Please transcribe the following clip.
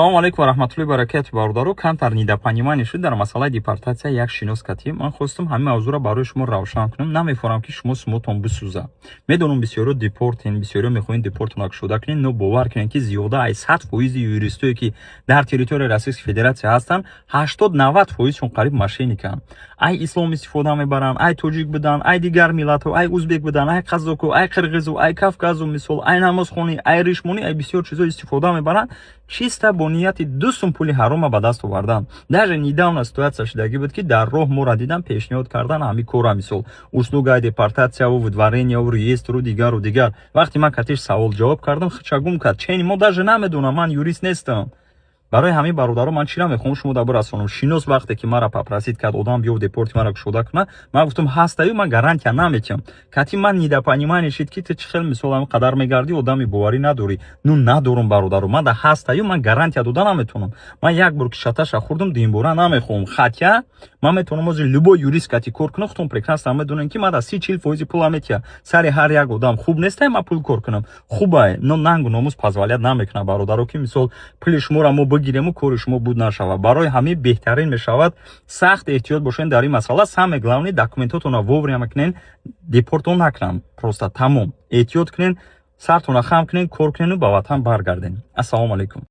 Салому алейкум ва раҳматуллоҳи баракату, бародаро. Камтар недопонимание шуд дар масъалаи депортатсия як шинос катӣ. Ман хостум ҳамин мавзӯъро барои шумо равшан кунам. Намефорам, ки шумо сумотон бисӯза. Медонам, бисёриҳо депортен, бисёриҳо мехоҳед депортона кушода кунед, но бовар кунед, ки зиёда аз 100 фоизи юристое, ки дар территорияи Российской Федерация ҳастанд, 80-90 фоизшон қариб мошенниканд. Ай ислом истифода мебаранд, ай тоҷик будан, ай дигар миллатҳо, ай узбек будан, ай қазоку, ай қирғизу, ай кавказу, мисол, ай намозхонӣ, ай ришмонӣ, ай бисёр чизо истифода мебаранд, чисто бо нияти 2 сум пули ҳарома ба даст овардан. Даже недавно ситуация шудагӣ буд, ки дар роҳ моро дидан, пешниҳод кардан ҳамин кора, мисол, услугаи депортатсияву выдворенияву реестру дигару дигар. Вақте ман катиш савол ҷавоб кардам, хича гум кард. Чени мо даже намедонам, ман юрист нестам. Барои ҳамин, бародаро, ман чира мехоҳам шумо да бирасонам: шинос вақте ки мара попросить кард, одам биё, депорти мара кушода куна, ман гуфтам, ҳастаю, ман гарантия наметиҳам. Кати ман недопонимание шид, ки ту чӣ хел, мисол, ҳамин қадар мегардӣ, одами боварӣ надорӣ. Ну, надорум, бародаро, ман да ҳастаю, ман гарантия дода наметавонам. Ман як бор ки шаташа хӯрдам, дуюмбора намехоҳам. Хотя ман метавонам ҳозир любой юрист кати кор кунам. Худтон прекрасно медонем, ки ман да 30-40 фоизи пула метиҳам сари ҳар як одам. Хуб нестай ман пул кор кунам, хубай, но нангу номус позволять намекунам, бародаро, ки, мисол, пули шуморо мо бигирему кори шумо буд нашавад. Барои ҳамин беҳтарин мешавад сахт эҳтиёт бошед дар ин масъала. Самое главное, документотонро вовремя кунен, депортон накунам, просто тамом. Эҳтиёт кунен, сартонро хам кунен, кор кунену ба ватан баргарден. Ассалому алайкум.